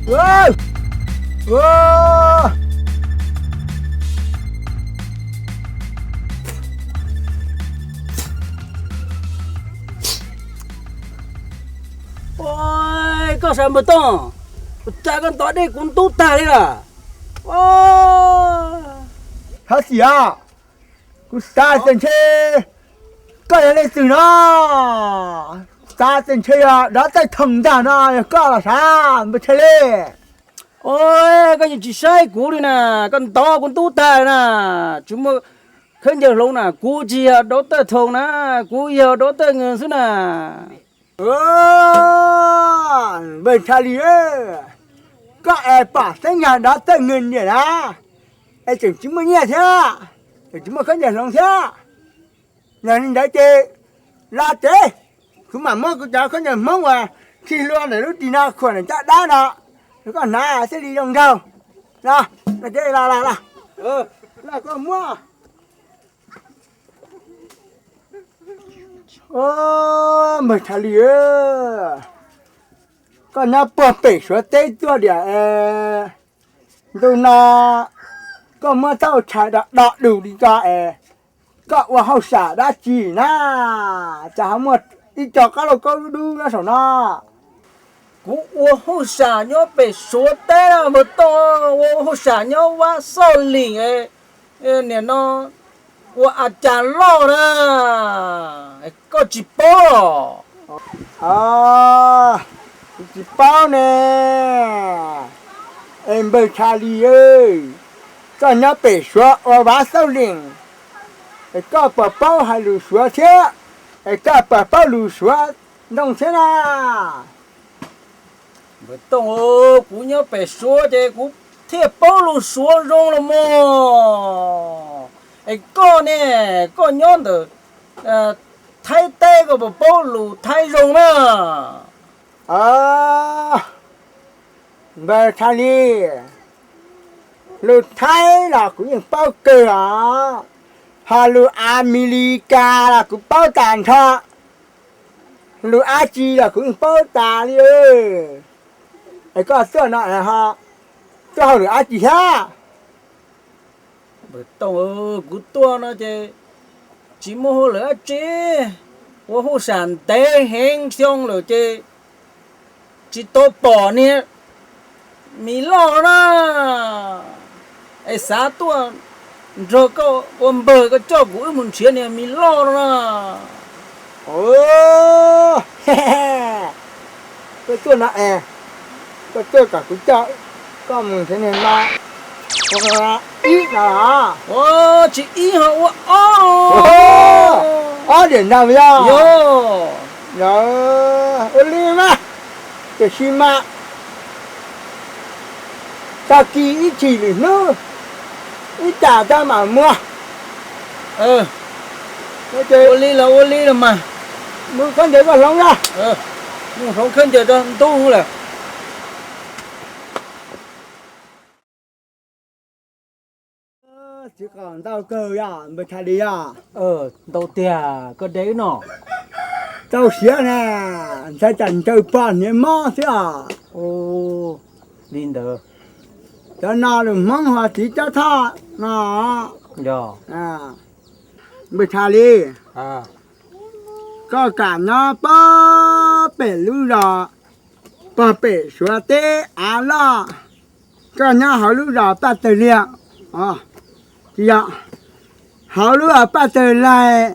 Koj sav npawg Tooj, ua cas koj ntov dej kuv ntub tag li lawm. Thov xim, kuv xav tias ntshe koj yog leej twg no, xav tias ntshe yog dov tawj thoom ntag no, yog koj los sav npawg Tshaj Li. Koj yeej tsis saib kuv li na, koj ntov kuv ntub tag na, tsis muaj khaub ncaws hloov na, kuv tsis yog dov tawj thoom na, kuv yog dov tawj nws xwb na. Npawg Tshaj Li, koj es pom xeeb yog dov tawj nws niam na, es tseem tsis muaj nyiaj thiab, tseem tsis muaj khaub ncaws hloov thiab. Yog li ntawd ces los tsev, kuv mam muab kuv cov khaub ncaws Hmoob uas txhij hlua ntawm lub ris no khuam ntawm caj dab no rau koj hnav thiaj li zoo nraug. Los, los, los, los koj muab. Npawg Tshaj Li, koj nyob puag pem Suav teb tuaj diam es ntu no koj muab tauj tshais do do dus li ko es koj ua hauj sam dab tsi na? Cas ho muaj ib co qab lauj kaub dub dub nyob saum no? Kuv ua hauj sam nyob pem Suav teb na npawg Tooj, ua hauj sam nyob Vab Xauj Lim, nim no ua a cas loj na, koj tsis paub los? Kuv tsis paub ne. Es npawg Tshaj Li, koj nyob pem Suav ua Vab Xauj Lim, es koj puas paub hais lus Suav thiab? Es koj puas paub lus Suav ntoo thiab na? Npawg Tooj, kuv nyob pem Suav ces kuv thiaj paub lus Suav zoo los mog. Es koj ne, koj nyob ntawm Thaib teb koj puas paub lus Thaib zoo na? Npawg Tshaj Li, lus Thaib los kuv yeej paub kawg os, ho lus Amelikas los kuv paub tas nrho, lus dab tsi los kuv yeej paub tas li. Es koj tuaj no es ho tuaj hauj lwm dab tsi thiab? Npawg Tooj, kuv tuaj no ces tsis muaj hauj lwm dab tsi, ua hauj sam ntev heev xyoo lawm ces tsis tau pom niag Mis Loj na. Es xav tuaj nrog koj ua npawg, koj coj kuv wb mus nrhiav niag Mis Loj no na. Koj tuaj no es, koj tuaj kom kuv coj koj mus nrhiav niag no, ib no los? Tsis ib ho ua ob. Ob diam ntag yog? Ua li mas, tiam sis mas tag kis ib chim lwm hnub ib tsam tau mam muag. Ua li los ua li los mas. Mus khaub ncaws koj hloov na. Mus hloov khaub ncaws rau ntub lawm. Txiv qaum ntau kawg yog npawg Tshaj Li yog? Ntau tiag, koj de wb no. Tau siav na, ntshai tsam ncaws pog hniav mob xwb os. Li ntawd. Cov no lus Hmoob hu ua txiv cob thoj no. Npawg Tshaj Li, koj kam nyob puag pem lub zos, puag pem Suav teb av loj, koj nyob hauv lub zos Paj Tawg Liag, tsis yog, hauv lub Paj Tawg Laig,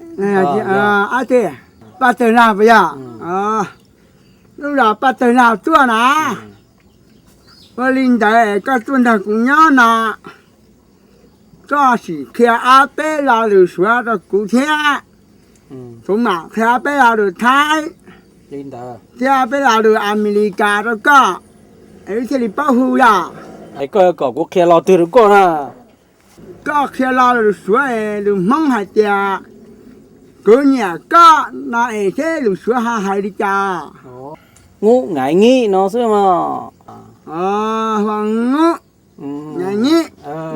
Paj Tawg Lag puas yog? Lub zos Paj Tawg Lag tuaj na. Ua li ntawd koj tuaj nrog kuv nyob no, koj sim qhia ob peb lo lus Suav rau kuv thiab. Kuv mam qhia ob peb lo lus Thaib thiab ob peb lo lus Amelikas rau koj, es wb thiaj li paub hu yog. Es koj kom kuv qhia lo twg rau koj na? Koj qhia lo lus Suav es lus Hmoob hais tias kuv nyiam koj no es seb lus Suav ho hais li cas. Ngub ngaiv nyib no xwb mas. Hu ua ngub ngaiv nyib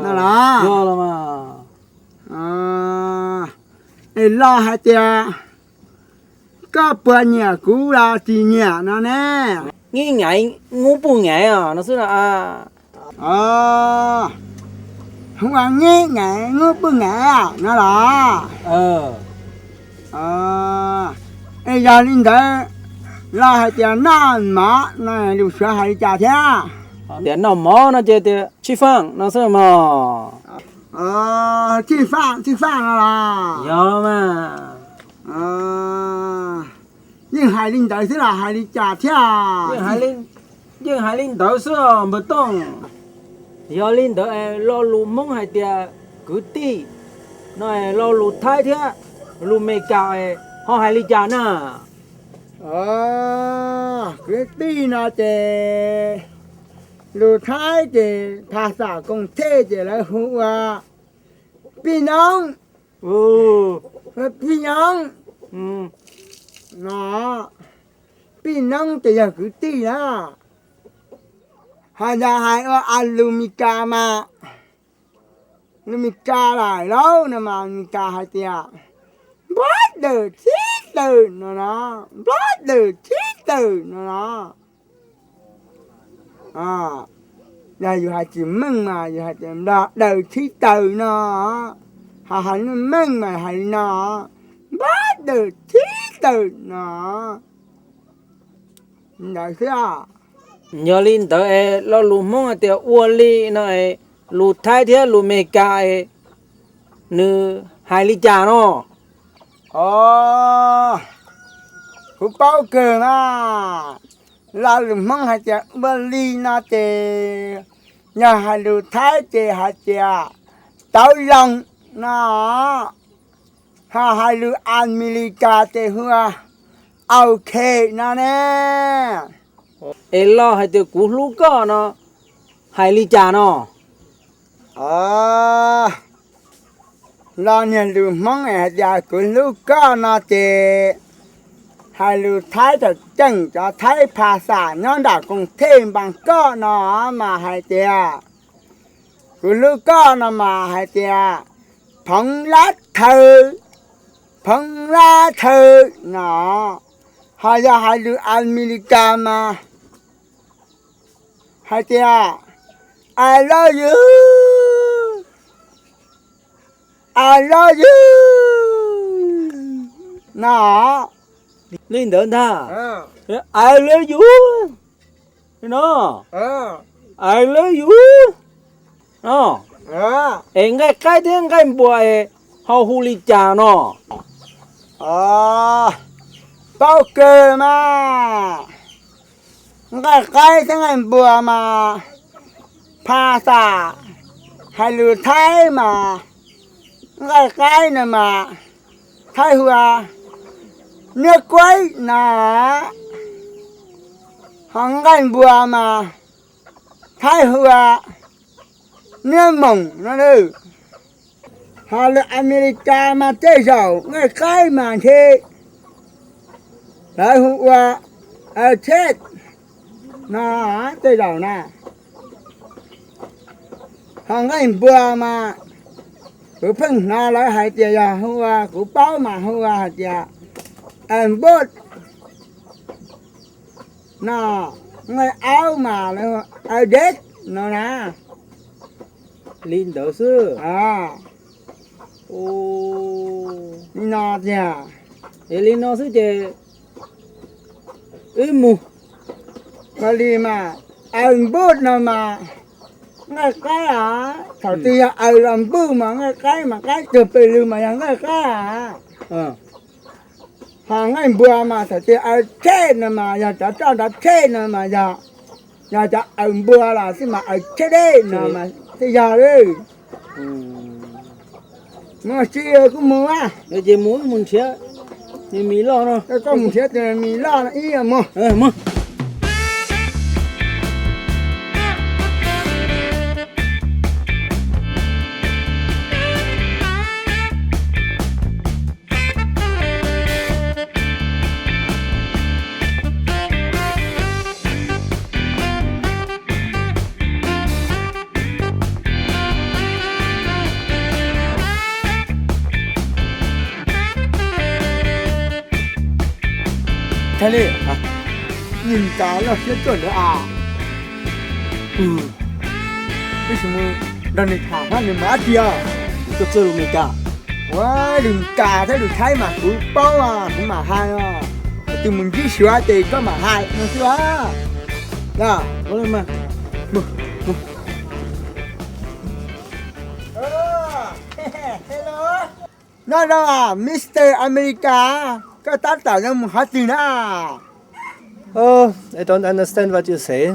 no los? Es lo hais tias koj puas nyiam kuv los tsis nyiam no ne? Neb Ngaiv Nyuj Pug Ngaiv os no xwb no. Hu ua Neb Ngaiv Nyuj Pug Ngaiv no los? Es yog li ntawd los hais tias noj mov no lus Suav hais li cas thiab? Tias noj mov no ces tias 吃饭 no xwb mog. 吃饭, 吃饭 no los? Yog mas. Yeej hais li ntawd xwb los hais li cas thiab? Yeej hais li ntawd xwb os npawg Tooj. Yog li ntawd lo lus Hmoob hais tias kwv tij no, lo lus Thaib thiab lus Meskas ho hais li cas na? Kwv tij no ces lus Thaib ces phas xam koos thej ces lawv hu ua pij noob, pij noob no. Pij noob ces yog kwv tij na. Ho yog hais ua lus Meskas mas, lus Meskas lawm lauj no mas Meskas hais tias brother, sister no no, brother, sister no no. Yog yus hais tsis meej mas yus hais tias brother, sister no. Ho hais meej mas hais li no, brother, sister no. Ntawd xwb. Yog li ntawd es lo lus Hmoob hais tias ua li no es lus Thaib thiab lus Meskas es nws hais li cas no? Os, kuv paub kawg mas. Lo lus Hmoob hais tias ua li no ces yog hais lus Thaib ces hais tias tauv loo no. Ho hais lus Amelikas ces hu ua OK no ne. Es lo hais tias kuv hlub koj no hais li cas no? Los niag lus Hmoob es hais tias kuv hlub koj no ces hais lus Thaib tawm ceem cov Thaib phas xam nyob nram koos thej npas koj no mas hais tias kuv hlub koj no mas hais tias phoov lab thawv, phoov lab thawv no. Ho yog hais lus Amelikas mas hais tias I love you, I love you no. Li ntawd ntag. I love you no, I love you no. Es nqaij qaib thiab nqaij npua es ho hu li cas no? Paub kawg mas. Nqaij qaib thiab nqaij npua mas phas xam hais lus Thaib mas nqaij qaib no mas Thaib hu ua niab kuaib no. Ho nqaij npua mas Thaib hu ua niab moos no. Ho lus Amelikas mas tej zaum nqaij qaib mas ntshe lawv hu ua chej no tej zaum na. Ho nqaij npua mas kuv pheej hnov lawv hais tias yog hu ua, kuv paub mas hu ua hais tias npoj no, nqaij aub mas lawv hu ua dej no na. Li ntawd xwb. Li no tiag. Es li no xwb ces wb mus. Ua li mas, aws npuj no mas nqaij qaib as, thaum twg yog aws los npuj mas nqaij qaib mas qaib cuag pes lug mas yog nqaij qaib as. Ho nqaij npua mas thaum twg aws tshej no mas yog cov roj nrov tshej no mas yog, yog cov aws npua los xij mas aws tshej dej no mas xij yog li. Mus tsis kuj mus a. Ces mus, mus nrhiav mis loj no. Koj mus nrhiav tus mis loj no ib mus. Thiaj li, Nws cas loj siab tuaj ntawd a. Tab sis mus nrog nws tham thiab nws mus dab tsi os? Tuaj txog lus Meskas. Ua lus Meskas thiab lus Thaib mas kuv paub, kuv mam hais os. Tus mus ntsib Suav ces koj mam hais no xwb os. No no, Mister America, koj tab tom yuav mus qhov twg na? I don't understand what you say.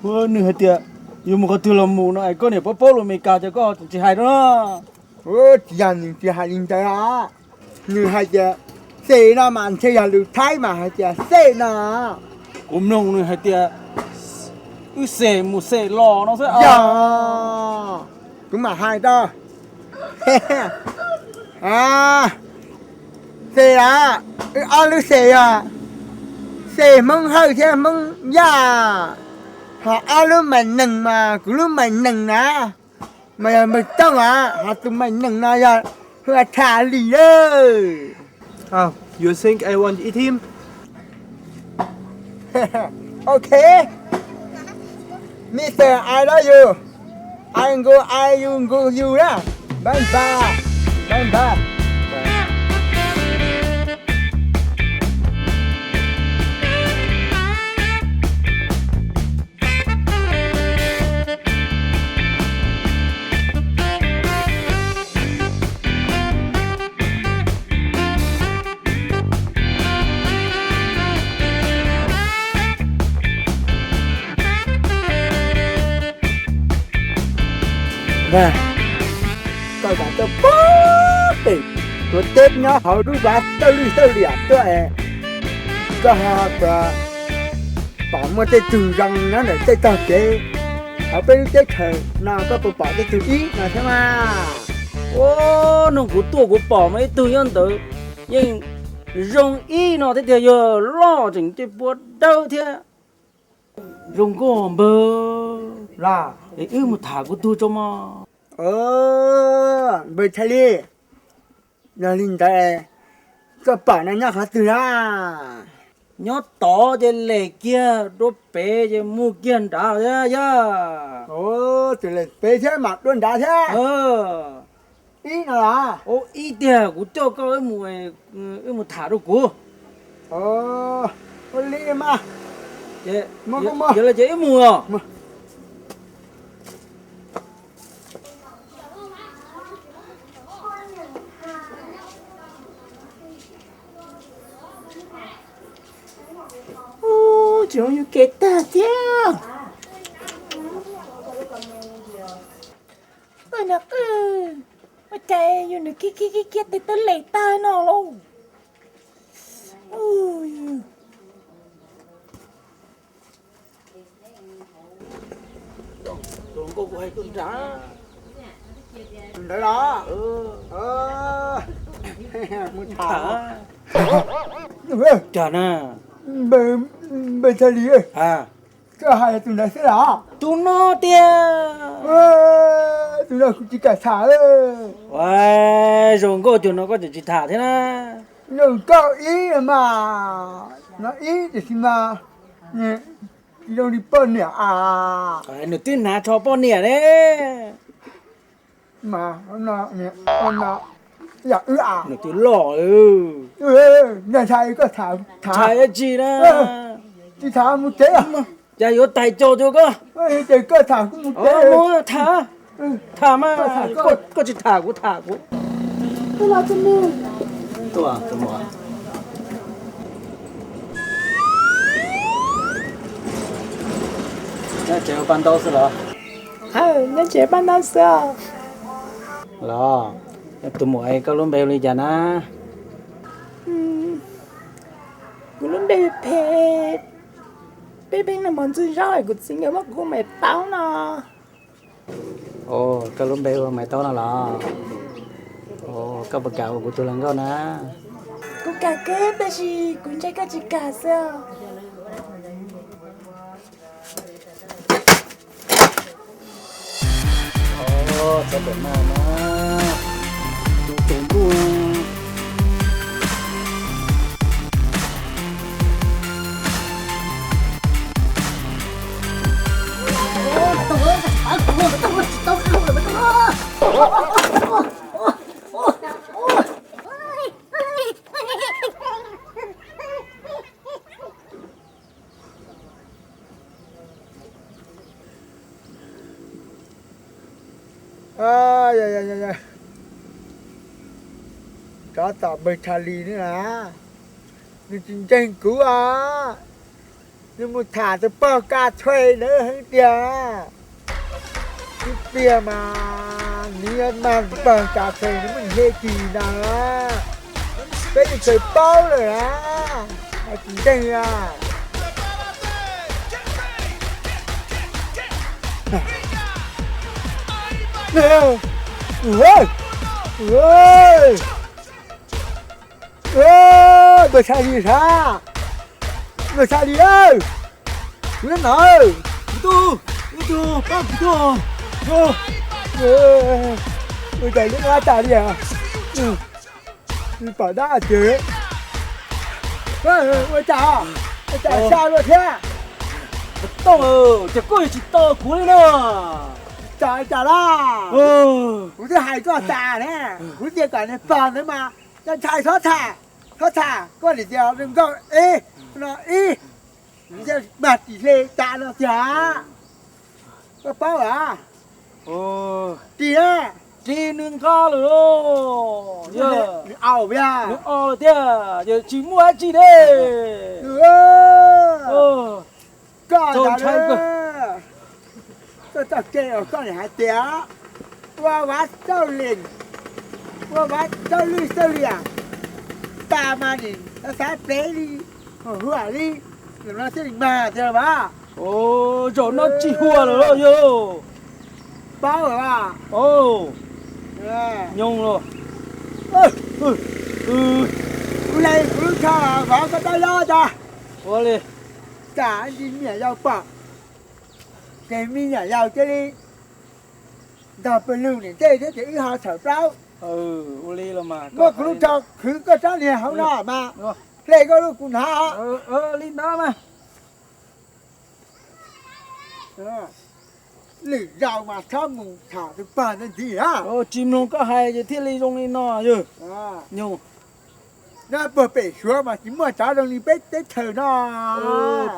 Nws hais tias yuav mus qhov twg los mus no es koj niam paub paub lus Meskas ces koj tsis hais rau no. Tsis yog nws tsis hais li ntawd os. Nws hais tias xes no mas ntshe yog lus Thaib mas hais tias xej no. Kuv mloog nws hais tias wb xes mus xes los no xwb. Yog, kuv mam hais rau. Xes los, wb ob lub xes yog xes Hmoob Hawj thiab Hmoob Yaj. Ho ob lub mais nees mas kuv lub mais nees na mas yog npawg Tooj os, ho tus mais nees no yog hu ua Tha Lis lawm. You think I want to eat him? Okay. Mister, I love you. I go, I you go you na. Bye bye. Bye bye. Koj kam tuaj pem, tuav teb nyob hauv lub vaj tawj lwj tawj liam tuaj es koj ho puas pom muaj tej tug zoo nyob ntawm tej tog kev hauv peb lub teb chaws no, koj puas pom tej tug ib no thiab mas? Ua, no kuv tuaj kuv pom mas ib tug nyob ntawd yeej zoo ib no thiab tiag, yog loj tseem ceg pua dawb thiab. Zoo nkauj npawg, es wb mus tham kuv tug tso mog. Npawg Thaib Lis, yog li ntawd koj pom no nyob qhov twg na? Nyob tod ces lem kiag dua pem ces mus kiag nrad thiab yog. Tus lem pem thiab mam dua nrad thiab. Ib no los? Ib tiag, kuv coj koj wb mus tham rau kuv. Ua li mas. Yog li ces wb mus os. Ub, tsis zoo yus kev tag thiab. Ub, no qwj, ua cas yus nws kiag kiag kiag kiag tes taw lem tag no lauj. Ntawd los? Mus tham. Cas na? Npawg Thaib Lis, koj hais tus ntawd xwb los? Tus no tiag. Tus no kuv tsis kam tham. Zoo nkauj cuag no koj tseem tsis tham thiab na. Zoo nkauj ib mas, no ib tiam sis mas tsis zoo li poj niam a. Nws twb hnav tsho poj niam ne. Mas no, no, yam wb a. Nws twb loj. Ntshai koj tham, tham dab tsi na. Tsis tham, mus tsev. Cas yuav tais cos cuag koj. Ces koj tham kuv mus tsev. Tham, tham mas, koj tsis tham kuv tham kuv. Nyob tsev ua paj ntaub xwb los? Nyob tsev paj ntaub xwb. Los, tus muam, koj lub npe hu li cas na? Kuv lub npe phem, peb pheej noj mov ntxuag zaub es kuv txiv nkawd muab kuv hu Maiv Taub no. Koj lub npe hu Maiv Taub no los? Koj puas kam ua kuv tus hluas nkauj na? Kuv kam kawg tab sis kuv ntshai koj tsis kam xwb. Txhob pam mas, tus tus ntuj. Tsov tom npawg Tha Lis ne, nws tsis ntseeg kuv os. Nws mus tham tus pog Ka Txhais ntawd heev tiag. Ib pliag mas nws yuav mag tus pog Ka Txhais, nws muab nws hle tis ntag. Peb yeej kawm paub lawm a, tsis ntseeg a. Npawg Tha Lis sav, npawg Tha Lis, kuv nyob no. Tus, tus, pab kuv tus. Ua cas lub ab tas li, pom dab tiag. Ua cas, ua cas sab luaj thiab? Tooj, ces koj yuav tsis tau kuv li na. Cas cas laj, kuv twb hais koj tas ne, kuv tias kom niag pog ntawd mas cov ntxhais txhob tham, txhob tham, koj nim tias zoo nkauj ib no ib, mag tis hle cas no tiag. Koj paub a? Ris na. Ris nws nqa lawm lauj. Nws aus thiab, nws aus lawm thiab, yog tsis muaj dab tsi ne. Koj ntshai, koj txoj kev uas koj nim hais tias ua vav txauj lees, ua vav txauj lwj txauj liam, tas mas nim xav plev li, huam li, no thiaj li mag tiag mas. Zaum no tsis huam lawm lauj yog. Paub lawm as. Nyoog los. Kuv hle kuv lub tsho vov koj dab laug tas. Ua li. Tsam ntsis me nyuam yaus pom, ces me nyuam yaus cia li ntog pawg lug niam tej thiab ces wb ho txhawm plaub. Ua li los mas, muab kuv lub tsho khwv koj rab niag hauv no mas, hle koj lub kuv hnav. Li ntawd mas. Lwm zaus mas txhob mus tham tus pog ntawd ntxiv na. Tsis mloog koj hais ces thiaj li zoo li no yog. Nyoog. Nyob puag pem Suav mas tsis muaj cov zoo li peb teb chaws no.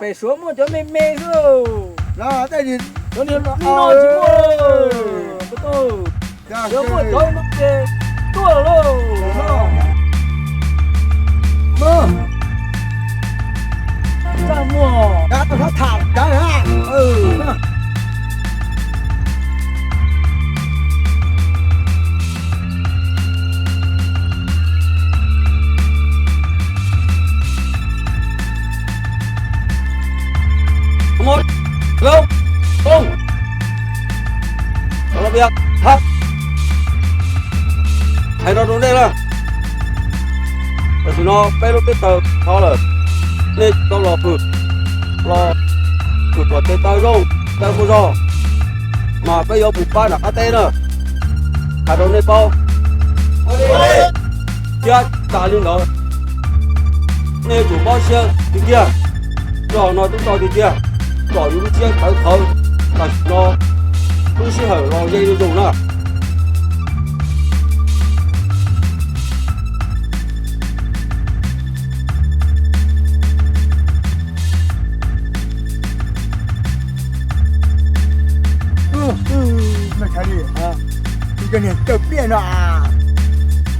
Pem Suav muaj cov me me xwb. Cov niag no tsis muaj. Yog muaj cov no ces tuaj lauj. Txaj muag. Txhob tham cov na. Hais no rau nej na, tam sim no peb lub teb chaws thov lawm, nej tau los hwm, los hwm kom tes taw zoo, taw muaj zog, mas peb yuav mus pab nram qab teb na. Hais rau nej paub, thiab tas li ntawd, nej yuav tsum mob siab tiag tiag. Zog no twb tso tiag tiag, kom yus lub siab tawv qhawv, tam sim no lub sij hawm los ze zuj zus na. Tus niag tawg pliaj no,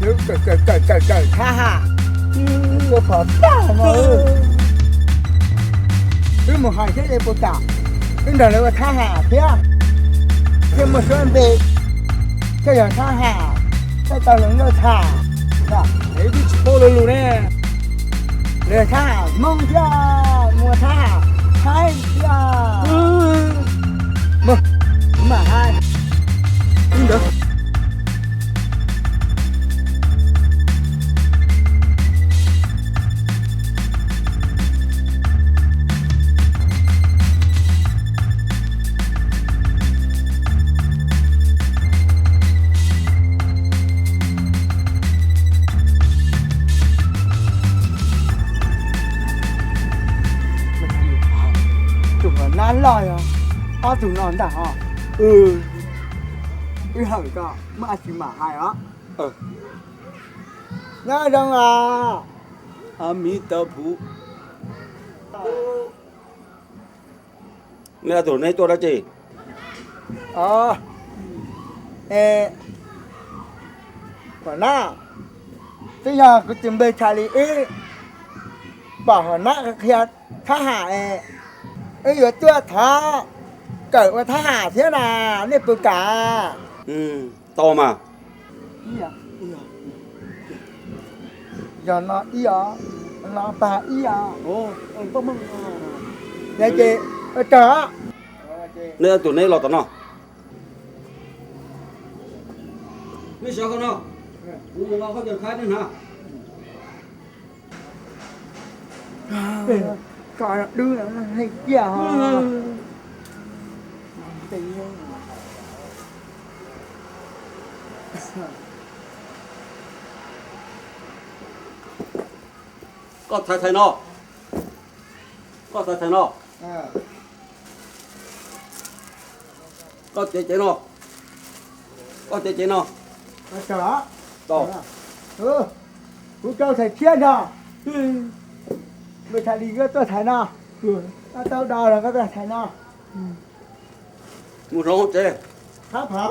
kawm kawm kawm kawm thab ham, ua pom tag no. Wb mus hais seb puas kam wb nrog lawv ua thab ham thiab, thiaj muaj suab npe, thiaj yog thab ham, thiaj tau hluas nkauj tham. Es twb tsis paub lawv lus ne. Lawv thab ham Hmoob thiab, mus thab ham Thaib thiab. Mus, kuv mam hais. Ib ntawd. Tus nab loj yog Ob tug no ntag ho. Ib hawm ko muaj dab tsi mam hais os. Nyob zoo os. Miv Tav Phuv. Nej ob tug neb tuaj dab tsi? Huam nab, twb yog kuv tus npawg Tshas Lis wb pom huam nab qhia thab ham es wb yuav tuaj thov kawm ua thab ham thiab na, nej puas kam? Tau mas. Yog no ib os, no pag ib os. Yog ces ua tsaug. Nej tus neb los tom no. Nej sawv hauv no, kuv mus nqa khaub ncaws thab nej hnav. Ko dub heev tiag ho. Koj thaiv thaiv no. Koj thaiv thaiv no. Koj cev cev no. Koj cev cev no. Tau. Kuv rau thaiv thiab no. Npawg Tshas Lis koj tuaj thaiv no. Koj tau do los koj tuaj thaiv no. Mus hloov hauv tsev. Hab phav.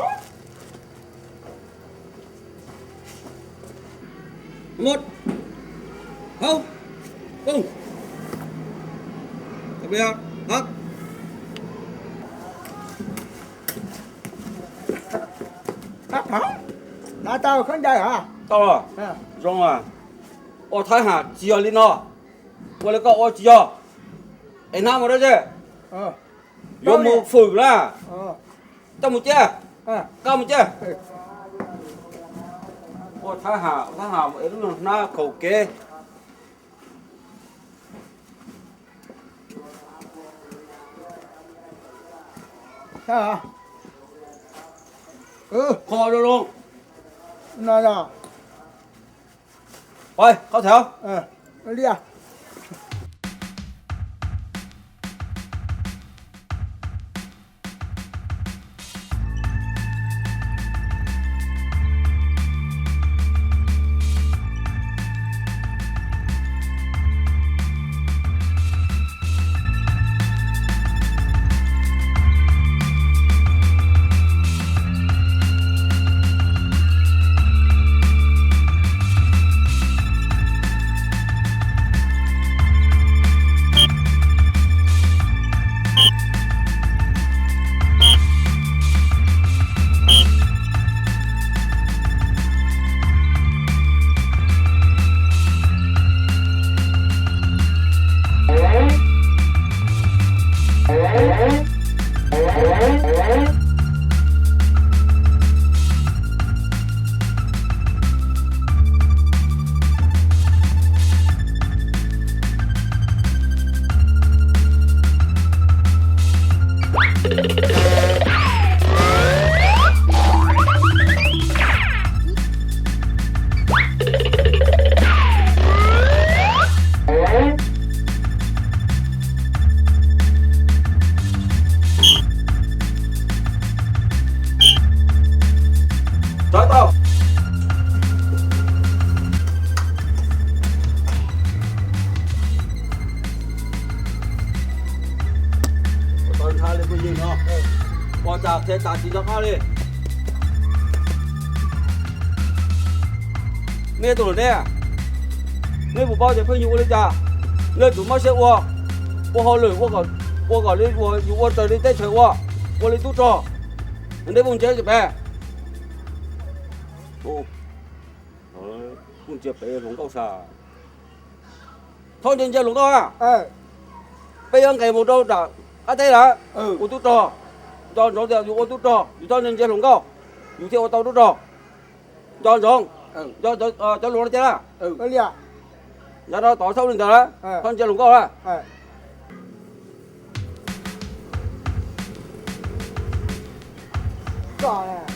Mus. Hauv. Poob. Hab. Hab phav. Hnav tau khaub ncaws hos? Tau. Zoo. Ua thab ham tsis yog li no. Ua li koj ua tsis yog. Es hnab mus dab tsi? Yuav mus fwm na. Coj mus ciaj. Koj mus ciaj. Ua thab ham, thab ham es lub hnab khaum kev. Qhov zoo zoo. Pais, qhov thaum. Tau. Tau ntshai li phooj ywg no, ua cas qhia tas tsis nco qab li. Nej tus lawm ne, nej puas paub tias pheej yug ua li cas? Nej tsum mob siab ua, ua hauj lwm ua kom li uas yus ua raws li teb chaws ua, ua li tub rog. Nej pheej ntsia pem, pheej ntsia pem hluas nkauj sas. Txhob ntsia ntsia hluas nkauj na. Peb yuav nqes mus rau nram qab teb lawm, ua tub rog. Nco ntsoov tias yus ua tub rog, yus txhob ntsia ntsia hluas nkauj, yus thiaj ua tau tub rog. Nco ntsoov, cov hluas no tiag na. Nco no tod txhob ua li ntawd na, txhob ntsia hluas nkauj na.